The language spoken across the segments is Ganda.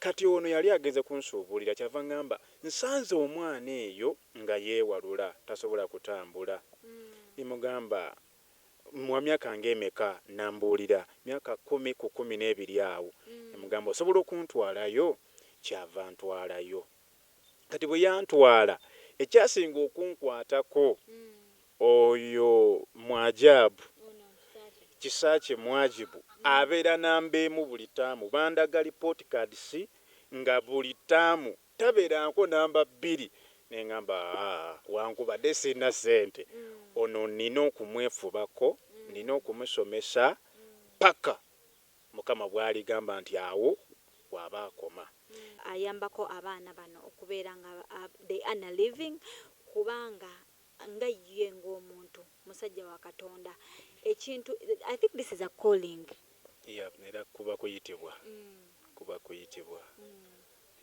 Kati ono yali agenze kunsuubulira, kyava ŋŋamba nsanze omwana eyo nga yeewalula, tasobola kutambula. Nemugamba, "Mwa myaka ng'emeka?" Nambuulira myaka 10 ku 12 awo. Nemugamba, "Osobola okuntwalayo?" Kyava ntwalayo. Kati bwe yantwala, ekyasinga okunkwatako, oyo Mwajabu Kisaakye Mwajibu abeera namba emu. Buli taamu bandaga report cards, nga buli taamu tabeeranko namba 2. Neŋŋamba, "Aa, wankubadde sirina ssente, ono nina okumwefubako, nina okumusomesa paka Mukama bw'aligamba nti awo waba akoma." Ayambako abaana bano okubeera nga they earn a living, kubanga nga ye ng'omuntu musajja wa Katonda, ekintu, I think this is a calling. Yeah, era kuba kuyitibwa, kuba kuyitibwa.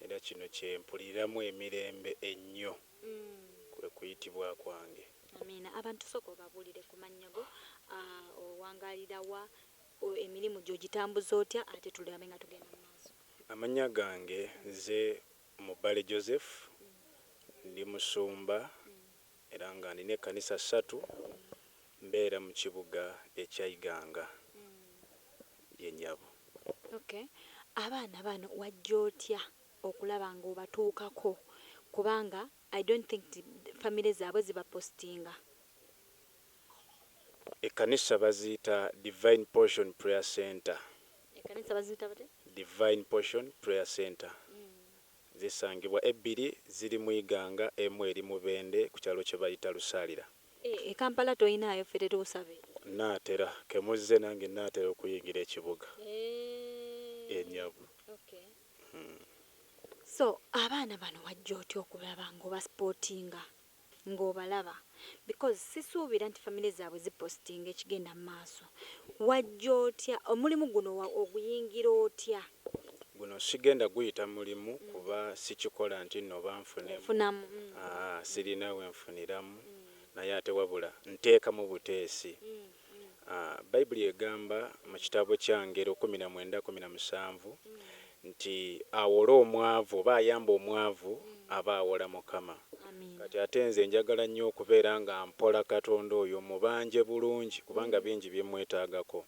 Era kino kyempuliramu emirembe ennyo, kwe kuyitibwa kwange. Amiina. Abantu, sooka obabuulire ku mannya go, owangalira wa, emirimu gyo gitambuza otya, ate tulabe nga tugenda mu maaso. Amannya gange nze Mubale Joseph, ndi musumba era nga nina ekkanisa ssatu, mbeera mu kibuga ekya Iganga, yennyabo. Okay, abaana bano wajja otya okulaba ng'obatuukako? Kubanga I don't think nti famire zaabwe zibapostinga. Ekkanisa baziyita Divine Portion Prayer Center. Ekkanisa baziyita batya? Divine Portion Prayer Center. Zisangibwa ebbiri ziri mu Iganga, emu eri Mubende ku kyalo kye bayita Lusaalira. E Kampala toyinaayo? Ffe tetuusabe. Naatera kemuzze, nange naatera okuyingira ekibuga, ennyabo. Okay. So abaana bano wajja otya okulaba ng'obasupportinga, ng'obalaba? Because sisuubira nti famire zaabwe zipostinga ekigenda mu maaso. Wajja otya omulimu guno, oguyingira otya? Guno sigenda guyita mulimu, kuba sikikola nti nno banfunemu. Funamu. Aa, sirina wenfuniramu, naye ate wabula nteekamu buteesi. Ah, Bayibuli egamba mu kitabo kya Ngero 19:17 nti awola omwavu oba ayamba omwavu aba awola Mukama. Amiina. Kati ate nze njagala nnyo okubeera nga mpola Katonda oyo mubanje bulungi, kubanga bingi byemwetaagako.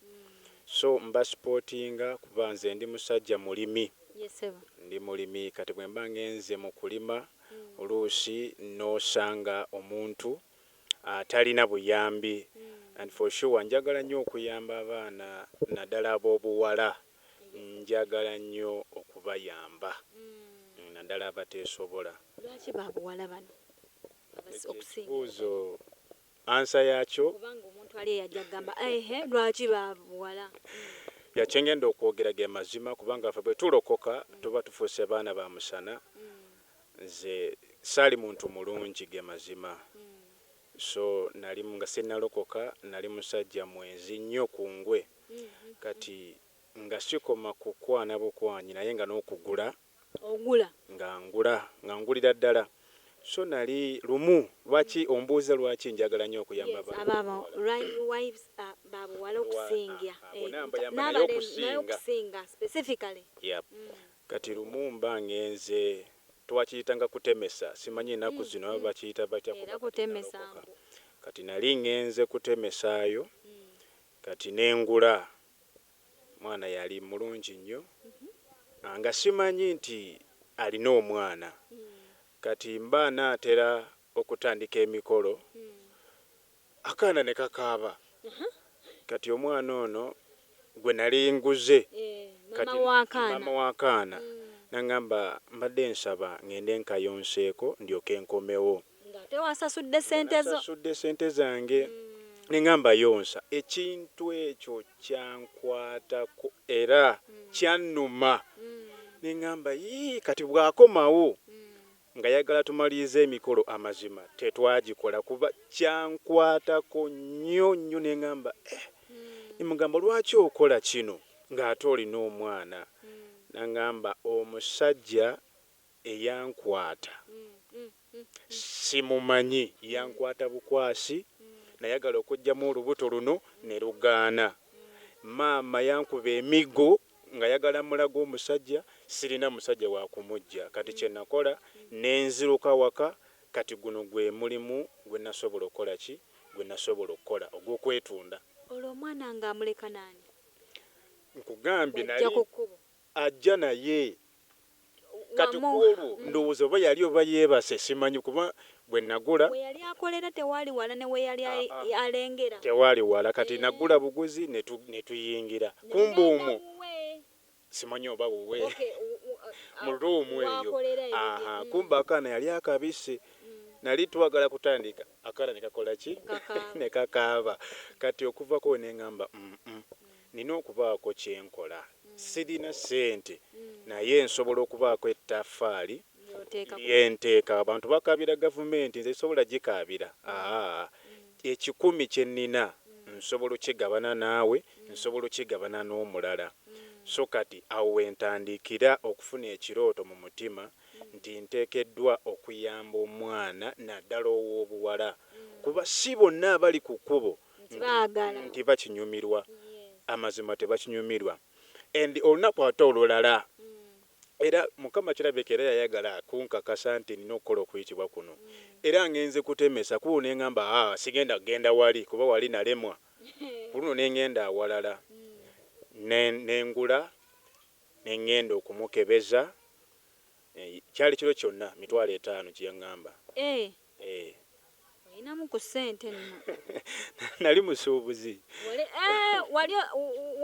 So mbasupportinga kuba nze ndi musajja mulimi. Yesebo. Ndi mulimi. Kati bwe mba ngenze mu kulima, oluusi n'osanga omuntu atalina buyambi, and for sure njagala nnyo okuyamba abaana, naddala ab'obuwala. Njagala nnyo okubayamba, naddala abateesobola. Lwaki babuwala bano okusinga? Ekibuuzo, answer yakyo Kubanga omuntu ali eyajja kugamba, "Ehe, lwaki babuwala?" Yakyengenda okwogera ge mazima, kubanga ffe bwe tulokoka tuba tufuuse baana ba musana. Nze saali muntu mulungi, ge mazima. So nali nga sinnalokoka, nali musajja mwenzi nnyo ku ngwe. Kati nga sikoma kukwana bukwanyi, naye nga n'okugula. Ogula? Nga ngula, nga ngulira ddala. So nali lumu, lwaki ombuuza lwaki njagala nnyo okuyamba abaana? Ababa wives babuwala okusinga? Bonna mbayamba, naye okusinga. Naye okusinga specifically. Yep. Kati lumu mba ngenze, twakiyitanga kutemesa, simanyi ennaku zino baba bakiyita batya, Era kuba kati kutemesa. nalokoka. Mbu. Kati nali ngenze kutemesaayo, kati nengula mwana, yali mulungi nnyo. Ah, nga simanyi nti alina omwana. Kati mba naatera okutandika emikolo, akaana ne kakaaba. Kati omwana ono gwe nali nguze, Mama kati w'akaana. Mama w'akaana nangamba, "Mbadde nsaba ngende nkayonseeko ndyoke nkomewo." Nga tewasasudde sente zo. Nasasudde sente zange. Neŋŋamba, "Yonsa." Ekintu ekyo kyankwatako era kyannuma. Neŋŋamba, "Yii, kati bw'akomawo nga yagala tumalirize emikolo, amazima tetwagikola, kuba kyankwatako nnyo nnyo." Neŋŋamba, "Eh." Nemugamba, "Lwaki okola kino ng'ate olina omwana?" Naŋŋamba, "Omusajja eyankwata simumanyi, yankwata bukwasi, nayagala okuggyamu olubuto luno ne lugaana. Maama yankuba emiggo nga yagala mulaga omusajja. Sirina musajja wa kumujja. Kati kye nakola ne nziruka waka. Kati guno gwe mulimu gwe nasobola okukola ki? Gwe nasobola okukola ogw'okwetunda. Olwo omwana ng'amuleka naani? Nkugambye Bw'ajja nali ku kkubo. Ajja naye. Kati Wamu. ku olwo ndowooza oba yali oba yeebase simanyi kuba bwe nagula. We yali akolera tewaali wala ne we yali Ah, ah. alengera. Tewaali wala. Kati Eh. nagula buguzi ne tuyingira. Ne Kumbe mugenda omwo wuwe. simanyi oba wuwe. Okay, Mu ruumu eyo. wakolera ebyo. Aha, kumbe akaana yali akabise. Nali twagala kutandika akaana ne kakola ki? Kakaaba. Ne kakaaba. Kati okuvako ne ŋŋamba nina okubaako kye nkola. Sirina ssente naye nsobola okubaako ettaffaali Ly'oteeka ku- lyenteeka. Abantu bakaabira gavumenti, nze sobola gikaabira. Aa, 1,000 kye nnina nsobola okukigabana naawe, nsobola okukigabana n'omulala. So kati awo we ntandikira okufuna ekirooto mu mutima nti nteekeddwa okuyamba omwana naddala ow'obuwala, kuba si bonna abali ku kkubo Nti baagala. nti bakinyumirwa. Yes. Amazima tebakinyumirwa. And olunaku ate olulala era Mukama kirabika era yayagala kunkakasa nti nina okukola okuyitibwa kuno. Era ngenze kutemesa ku ne ŋŋamba, sigenda kugenda wali kuba wali nalemwa. Ku luno ne ŋŋenda awalala. Ne ngula, ne ŋŋenda okumukebeza. Kyali kiro kyonna 50,000 kye yaŋŋamba. Eh. Eh. Olinamu ku ssente nno. Nali musuubuzi. Wali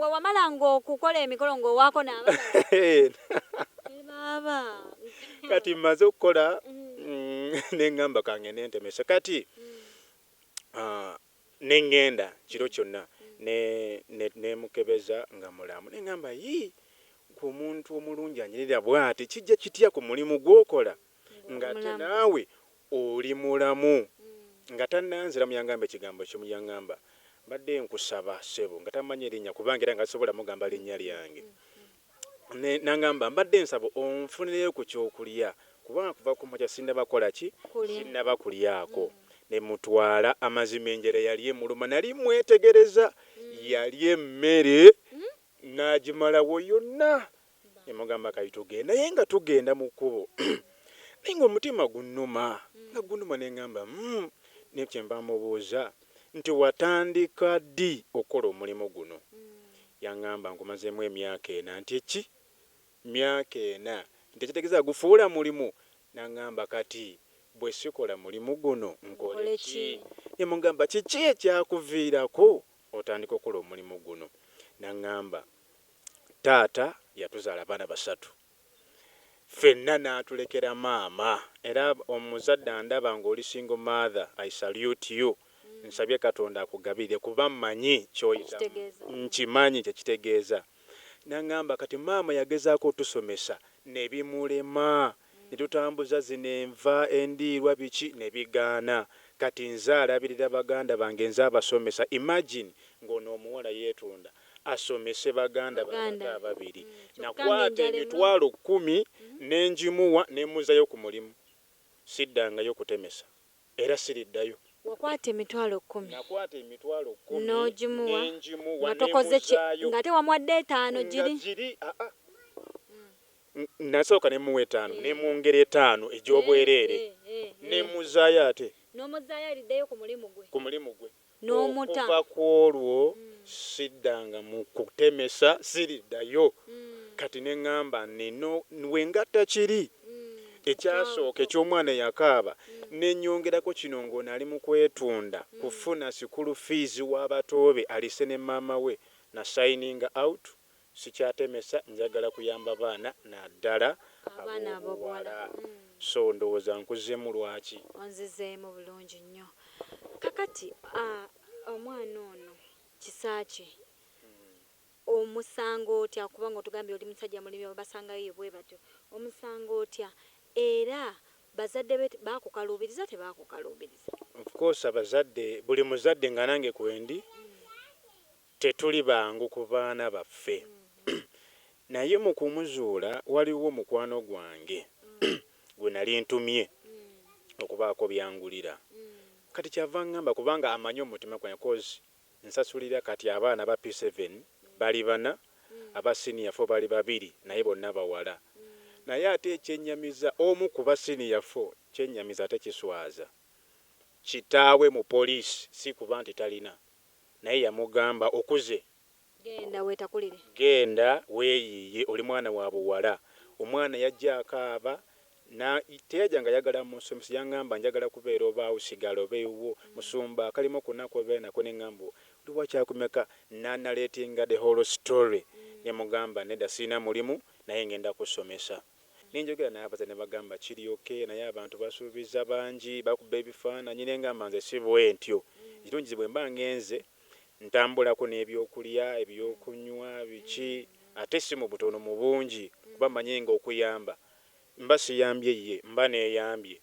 wamalanga okukola emikolo ng'owaako n'abalala. Baaba. Kati mmaze okukola, ne ŋŋamba kangende ntemese. Kati, ne ŋŋenda kiro kyonna ne mukebeza nga mulamu. Ne ŋŋamba, yii, gwe omuntu omulungi anyirira bw'ati kijja kitya ku mulimu gw'okola ng'ate Mulamu. naawe oli mulamu. Nga tannanziramu yangamba ekigambo kimu, yaŋŋamba mbadde nkusaba ssebo, nga tamanyi erinnya kubanga era nga tasobola mugamba linnya lyange. N'aŋŋamba mbadde nsaba onfunireyo ku kyokulya kubanga kuva ku makya sinnaba kukola ki? Kulya. Sinnaba kulyako. Ne mutwala, amazima enjala yali emuluma, nali mwetegereza, yali emmere n'agimalawo yonna. Ne mugamba kati tugenda, naye nga tugenda mu kkubo naye ng'omutima gunnuma, nga gunnuma ne ŋŋamba, ne kye nva mubuuza nti watandika ddi okukola omulimu guno? Yaŋŋamba ngumazeemu emyaka 4. Nti eki? Myaka 4. Nti ekitegeeza gufuula mulimu? N'aŋŋamba kati bwe sikola mulimu guno nkole Nkole ki? ki? Ne mugamba kiki ekyakuviirako otandika okukola omulimu guno? N'aŋŋamba taata yatuzaala abaana 3, ffenna n'atulekera maama. Era omuzadde andaba ng'oli single mother, I salute you. Nsabye Katonda akugabirire kuba mmanyi ky'oyitamu. Kitegeeza. Nkimanyi kye kitegeeza. N'aŋŋamba kati maama yagezaako otusomesa ne bimulema, ne tutambuza zino enva endiirwa biki ne bigaana. Kati nze alabirira baganda bange, nze abasomesa. Imagine ng'ono omuwala yeetunda asomese baganda Baganda. bange ababiri. Kyokka Nakwata ng'enjala emuluma. 10,000 ne ngimuwa ne muzzayo ku mulimu. Siddangayo kutemesa era siriddayo. Wakwata 10,000. Nakwata 10,000 N'ogimuwa. ne ngimuwa, Nga tokoze ki? ne muzaayo. Ng'ate wamuwadde 5 Nga giri. giri, aa. Nasooka ne muwa 5, ne mwongera 5 egy'obwereere. Ne muzaayo ate. N'omuzaayo aliddeyo ku mulimu gwe. Ku mulimu gwe. N'omuta. Okuva ku olwo siddanga mu kutemesa, siriddayo. Kati ne ŋŋamba nino we ngatta kiri. Ekyasooka eky'omwana eyakaaba, ne nnyongerako kino ng'ono ali mu kwetunda kufuna school fees w'abatoobe alise ne maama we. Na signing out, sikyatemesa, njagala kuyamba baana naddala Abaana ab'obuwala. ab'obuwala. So ndowooza nkuzeemu lwaki. Onzizeemu bulungi nnyo. Kakati, omwana ono Kisaakye omusanga otya? Kubanga otugambye oli musajja mulimi, basangayo bwe batyo. Omusanga otya? Era bazadde be baakukaluubiriza tebaakukaluubiriza? Of course abazadde, buli muzadde nga nange kwendi, tetuli bangu ku baana baffe. Naye mu kumuzuula waliwo mukwano gwange gwe nali ntumye okubaako byangulira. Kati kyava ŋŋamba kubanga amanyi omutima gwange, cause nsasulira kati abaana ba P7 bali 4, aba senior 4 bali 2, naye bonna bawala. Naye ate ekyennyamiza, omu ku ba senior four, kyennyamiza ate kiswaza, kitaawe mu poliisi, si kuba nti talina, naye yamugamba, "Okuze, Genda weetakulire." Genda weeyiiye, oli mwana wa buwala. Omwana yajja akaaba na teyajja nga ayagala musomesa. Yaŋŋamba, "Njagala kubeera oba usigala oba ewuwo musumba, akalimu kunaku obeera nako." Neŋŋamba, "Oli wakyakumeka?" Nanarratinga the whole story. Nemugamba, "Nedda, sirina mulimu, naye ngenda kusomesa." Nenjogera n'abaza ne bagamba kiri okay, naye abantu basuubiza bangi, bakuba ebifaananyi. Nengamba, "Nze si bwe ntyo. Kirungi bwe mba ngenze ntambulako n'ebyokulya, ebyokunywa, biki, ate si mu butono, mu bungi, kuba manye nga okuyamba mba siyambye ye, mba neeyambye."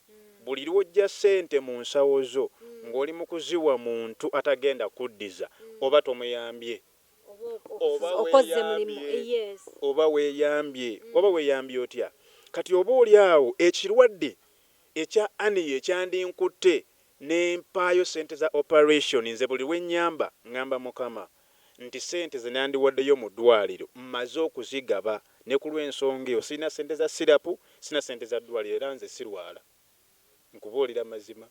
Buli lw'ojja ssente mu nsawo zo ng'oli mu kuziwa muntu atagenda kuddiza, oba tomuyambye. Oba Okoze mulimu. weeyambye. Yes. Oba weeyambye, oba weeyambye otya? Kati oba oli awo ekirwadde ekya hernia ekyandinkutte nempaayo sente za operation, nze buli lwennyamba ŋŋamba Mukama nti sente ze nandiwaddeyo mu ddwaliro mmaze okuzigaba, ne ku lw'ensonga eyo sirina sente za syrup, sirina sente za ddwaliro, era nze sirwala. Nkubuulira mazima,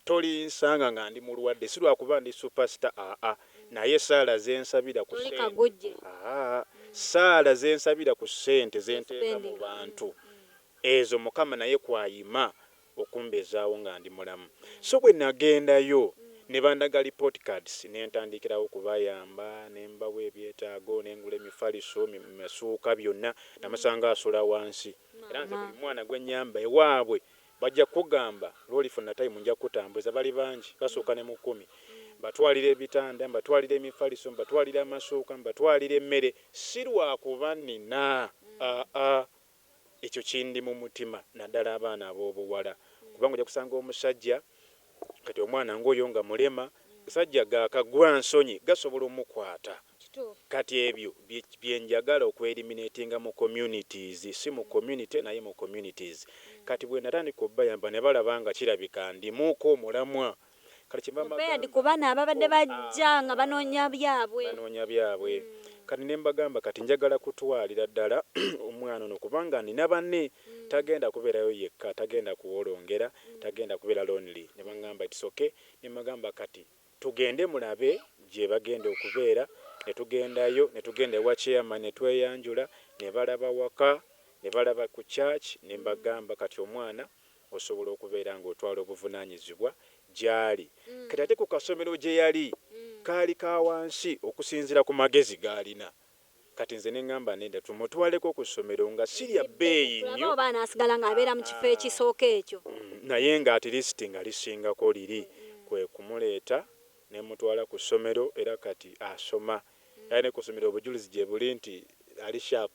tolinsanga nga ndi mulwadde, si lwakuba ndi superstar, aa, naye saala zensabira ku Toli ssente kagujje. Aa, saala zensabira ku ssente zenteeka mu Spending. bantu ezo, Mukama naye kwayima okumbezaawo nga ndi mulamu. So bwe nagendayo ne bandaga report cards, ne ntandikirawo okubayamba, ne mbawa ebyetaago, ne ngula emifaliso, masuuka, byonna. Namusanga asula wansi, era nze Maama. buli mwana gwe nnyamba ewaabwe bajja kugamba, "Lwolifuna time nja kutambuza." Bali bangi, basooka ne mu 10. Mbatwalira ebitanda, mbatwalira emifaliso, mbatwalira amasuuka, mbatwalira emmere, si lwakuba nina, aa, ekyo kindi mu mutima, naddala abaana ab'obuwala, kubanga ojja kusanga omusajja kati omwana ng'oyo nga mulema, musajja gakagwa nsonyi gasobola omukwata. Kituufu. Kati ebyo byenjagala okweliminatinga mu communities, si mu community naye mu communities. Kati bwe natandika obbayamba ne balaba nga kirabika ndimuuko omulamwa, kati kyenva Compared mbagamba ku bano ababadde bajja nga banoonya byabwe. Banoonya byabwe. Kati ne mbagamba, kati njagala kutwalira ddala omwana ono, kubanga nina banne, tagenda kubeerayo yekka, tagenda kuwolongera, tagenda kubeera lonely. Ne baŋŋamba, "It's okay." Ne mbagamba, "Kati tugende mulabe gye bagenda okubeera." Ne tugendayo, ne tugenda ewa chairman, ne tweyanjula, ne balaba waka, ne balaba ku church. Ne mbagamba, "Kati omwana osobola okubeera ng'otwala obuvunaanyizibwa gy'ali." Kati ate ku kasomero gye yali kaali ka wansi okusinziira ku magezi g'alina. Kati nze ne ŋŋamba, "Nedda, tumutwaleko ku ssomero nga si lya bbeeyi Tulaba nnyo." oba anaasigala ng'abeera mu kifo ekisooka ekyo. Naye nga at least nga lisingako liri. Kwe kumuleeta ne mutwala ku ssomero, era kati asoma, era ne ku ssomero obujulizi gye buli nti ali sharp.